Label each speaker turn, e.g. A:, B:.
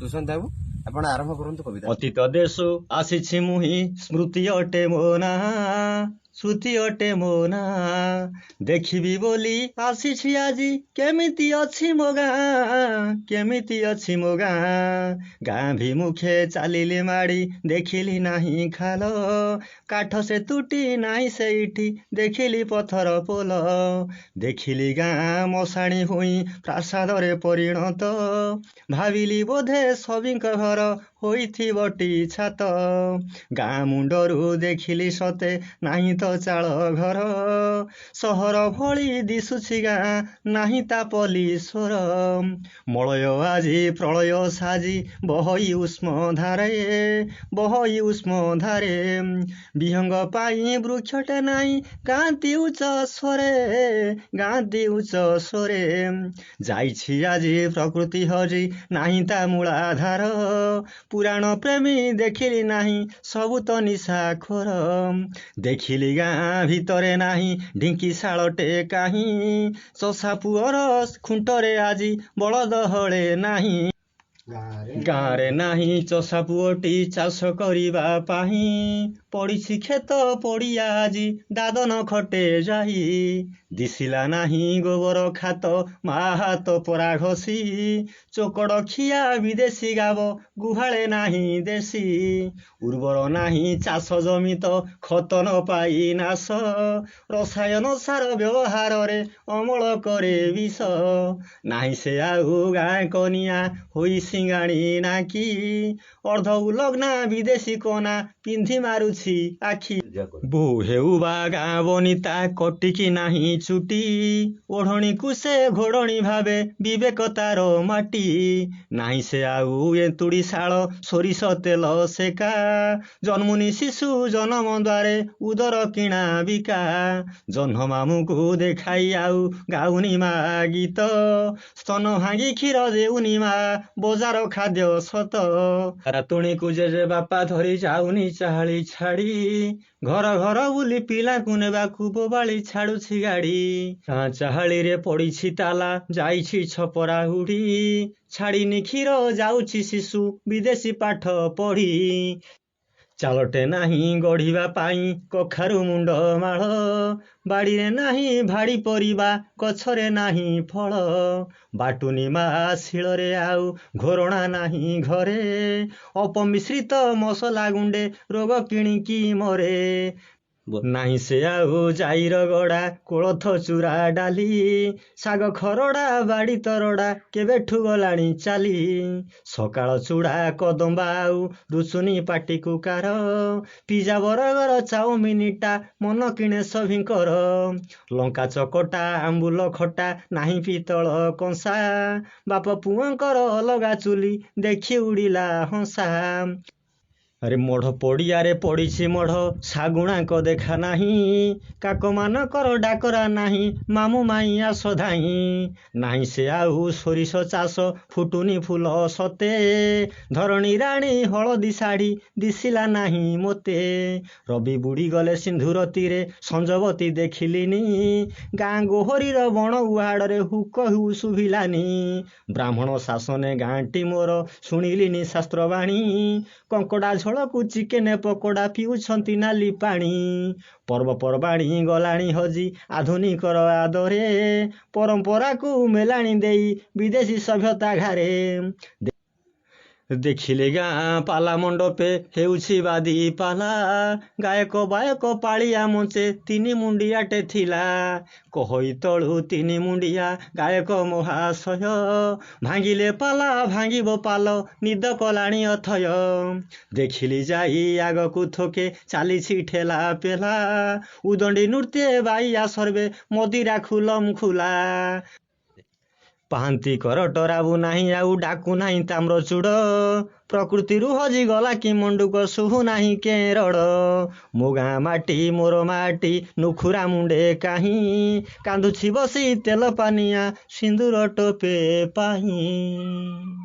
A: ସୁଶାନ୍ତ ବାବୁ, ଆପଣ ଆରମ୍ଭ କରନ୍ତୁ କବିତା।
B: ଅତୀତ ଦେଶୁ ଆସିଛି ମୁହିଁ, ସ୍ମୃତି ଅଟେ ମୋ ନା, ଶ୍ରୁତି ଅଟେ ମୋ ନା। ଦେଖିବି ବୋଲି ଆସିଛି ଆଜି, କେମିତି ଅଛି ମୋ ଗାଁ, କେମିତି ଅଛି ମୋ ଗାଁ। ଗାଁ ଭିମୁଖେ ଚାଲିଲି ମାଡ଼ି, ଦେଖିଲି ନାହିଁ ଖାଲ। କାଠ ସେ ତୁଟି ନାହିଁ ସେଇଠି, ଦେଖିଲି ପଥର ପୋଲ। ଦେଖିଲି ଗାଁ ମଶାଣି ହୋଇ ପ୍ରାସାଦରେ ପରିଣତ। ଭାବିଲି ବୋଧେ ସଭିଙ୍କ ଘର ହୋଇଥିବଟି ଛାତ। ଗାଁ ମୁଣ୍ଡରୁ ଦେଖିଲି ସତେ ନାହିଁ ତ ଚାଳ ଘର। ସହର ଭଳି ଦିଶୁଛି ଗାଁ, ନାହିଁ ତା ପଲ୍ଲୀସ୍ୱର। ମଳୟ ଆଜି ପ୍ରଳୟ ସାଜି ବହଇ ଉଷ୍ମ ଧାରେ, ବହଇ ଉଷ୍ମ ଧାରେ। ବିହଙ୍ଗ ପାଇଁ ବୃକ୍ଷଟେ ନାହିଁ, ଗାଆନ୍ତି ଉଚ୍ଚ ସ୍ୱରେ, ଗାଆନ୍ତି ଉଚ୍ଚ ସ୍ୱରେ। ଯାଇଛି ଆଜି ପ୍ରକୃତି ହଜି, ନାହିଁ ତା ମୂଳାଧାର। ପୁରାଣ ପ୍ରେମୀ ଦେଖିଲି ନାହିଁ, ସବୁ ତ ନିଶାଖୋର। ଦେଖିଲି ଗାଁ ଭିତରେ ନାହିଁ ଢିଙ୍କି ଶାଳଟେ କାହିଁ। ଚଷା ପୁଅର ଖୁଣ୍ଟରେ ଆଜି ବଳଦ ହଳେ ନାହିଁ। ଗାଁରେ ନାହିଁ ଚଷା ପୁଅଟି ଚାଷ କରିବା ପାଇଁ। ପଡ଼ିଛି କ୍ଷେତ ପଡ଼ିଆ ଆଜି ଦାଦନ ଖଟେ ଯାଇ। ଦିଶିଲା ନାହିଁ ଗୋବର ଖାତ, ମା ହାତ ପରା ଘଷି। ଚୋକଡ଼ ଖିଆ ବିଦେଶୀ ଗାବ, ଗୁହାଳେ ନାହିଁ ଦେଶୀ। ଉର୍ବର ନାହିଁ ଚାଷ ଜମି ତ ଖତ ନ ପାଇ ନାଶ। ରସାୟନ ସାର ବ୍ୟବହାରରେ ଅମଳ କରେ ବିଷ। ନାହିଁ ସେ ଆଉ ଗାଁ କନିଆ ହୋଇ ସିଙ୍ଗାଣି ନାକି। ଅର୍ଦ୍ଧ ଉଲଗ୍ନା ବିଦେଶୀ କନା ପିନ୍ଧି ମାରୁଛି ଆଖି। ବୋହୂ ହେଉ ବା ଗାଁ ବନିତା, କଟିକି ନାହିଁ ଚୁଟି। ଓଢ଼ଣୀକୁ ସେ ଘୋଡ଼ଣୀ ଭାବେ, ବିବେକ ତାର ମାଟି। ନାହିଁ ସେ ଆଉ ଏନ୍ତୁଡ଼ି ଶାଳ, ସୋରିଷ ତେଲ ସେକା। ଜନ୍ମୁନି ଶିଶୁ ଜନମ ଦ୍ୱାରେ ଉଦର କିଣା ବିକା। ଜହ୍ନ ମାମୁଁକୁ ଦେଖାଇ ଆଉ ଗାଉନି ମା ଗୀତ। ସ୍ତନ ଭାଙ୍ଗି କ୍ଷୀର ଦେଉନି ମା, ବଜାର ଖାଦ୍ୟ ସତ। ରାତୁଣୀକୁ ଜେଜେ ବାପା ଧରି ଯାଉନି ଚାହାଳି ଛାଡ଼ି। ଘର ଘର ବୁଲି ପିଲାକୁ ନେବାକୁ ବୋବାଳି ଛାଡୁଛି ଗାଡ଼ି। ଗାଁ ଚାହାଳିରେ ପଡ଼ିଛି ତାଲା, ଯାଇଛି ଛପରା ଉଡ଼ି। ଛାଡ଼ିନି କ୍ଷୀର ଯାଉଛି ଶିଶୁ ବିଦେଶୀ ପାଠ ପଢ଼ି। ଚାଳଟେ ନାହିଁ ଗଢ଼ିବା ପାଇଁ କଖାରୁ ମୁଣ୍ଡ ମାଳ। ବାଡ଼ିରେ ନାହିଁ ଭାଡ଼ି ପରିବା, ଗଛରେ ନାହିଁ ଫଳ। ବାଟୁନି ମା ଶିଳରେ ଆଉ ଘୋରଣା ନାହିଁ ଘରେ। ଅପମିଶ୍ରିତ ମସଲା ଗୁଣ୍ଡେ ରୋଗ କିଣିକି ମରେ। ନାହିଁ ସେ ଆଉ ଜାଇର ଗଡ଼ା, କୋଳଥ ଚୂରା ଡାଲି। ଶାଗ ଖରଡ଼ା ବାଡ଼ି ତରଡ଼ା କେବେଠୁ ଗଲାଣି ଚାଲି। ସକାଳ ଚୂଡ଼ା କଦମ୍ବା ଆଉ ରୁଚୁନି ପାଟିକୁ କାର। ପିଜା ବର୍ଗର ଚାଉମିନଟା ମନ କିଣେ ସଭିଙ୍କର। ଲଙ୍କା ଚକଟା ଆମ୍ବୁଲ ଖଟା ନାହିଁ ପିତ୍ତଳ କଂସା। ବାପ ପୁଅଙ୍କର ଅଲଗା ଚୁଲି ଦେଖି ଉଡ଼ିଲା ହଂସା। ଆରେ ମଢ଼ ପଡ଼ିଆରେ ପଡ଼ିଛି ମଢ଼, ଶାଗୁଣାଙ୍କ ଦେଖା ନାହିଁ। କାକମାନଙ୍କର ଡାକରା ନାହିଁ, ମାମୁଁ ମାଇଁ ଆସ ଧାଇଁ। ନାହିଁ ସେ ଆଉ ସୋରିଷ ଚାଷ, ଫୁଟୁନି ଫୁଲ ସତେ। ଧରଣୀ ରାଣୀ ହଳଦୀ ଶାଢ଼ୀ ଦିଶିଲା ନାହିଁ ମୋତେ। ରବି ବୁଡ଼ିଗଲେ ସିନ୍ଧୁର ତୀରେ, ସଞ୍ଜବତୀ ଦେଖିଲିନି। ଗାଁ ଗୋହରୀର ବଣ ଉହାଡ଼ରେ ହୁକ ହୁ ଶୁଭିଲାନି। ବ୍ରାହ୍ମଣ ଶାସନେ ଗାଁଟି ମୋର, ଶୁଣିଲିନି ଶାସ୍ତ୍ରବାଣୀ। କଙ୍କଡ଼ା ଝୋଳକୁ ଚିକେନ ପକୋଡ଼ା ପିଉଛନ୍ତି ନାଲି ପାଣି। ପର୍ବପର୍ବାଣୀ ଗଲାଣି ହଜି ଆଧୁନିକର ଆଦରେ। ପରମ୍ପରାକୁ ମେଲାଣି ଦେଇ ବିଦେଶୀ ସଭ୍ୟତା ଘାରେ। ଦେଖିଲେ ଗାଁ ପାଲା ମଣ୍ଡପେ ହେଉଛି ବାଦି ପାଲା। ଗାୟକ ବାୟକ ପାଳିଆ ମଞ୍ଚେ ତିନି ମୁଣ୍ଡିଆଟେ ଥିଲା। କହଇ ତଳୁ ତିନି ମୁଣ୍ଡିଆ ଗାୟକ ମହାଶୟ। ଭାଙ୍ଗିଲେ ପାଲା ଭାଙ୍ଗିବ ପାଲ, ନିଦ କଲାଣି ଅଥୟ। ଦେଖିଲି ଯାଇ ଆଗକୁ ଥୋକେ ଚାଲିଛି ଠେଲା ପେଲା। ଉଦଣ୍ଡି ନୃତ୍ୟେ ବାଇଆ ସର୍ବେ ମଦିରା ଖୁଲମ ଖୁଲା। ପାହାନ୍ତି କର ଟରାବୁ ନାହିଁ ଆଉ ଡାକୁ ନାହିଁ ତାମ୍ରଚୂଡ଼। ପ୍ରକୃତିରୁ ହଜିଗଲା କି ମଣ୍ଡୁକ, ଶୁଭୁ ନାହିଁ କେରଡ଼। ମୋ ଗାଁ ମାଟି ମୋର ମାଟି ନୁଖୁରା ମୁଣ୍ଡେ କାହିଁ। କାନ୍ଦୁଛି ବସି ତେଲ ପାନିଆ ସିନ୍ଦୁର ଟୋପେ ପାଇଁ।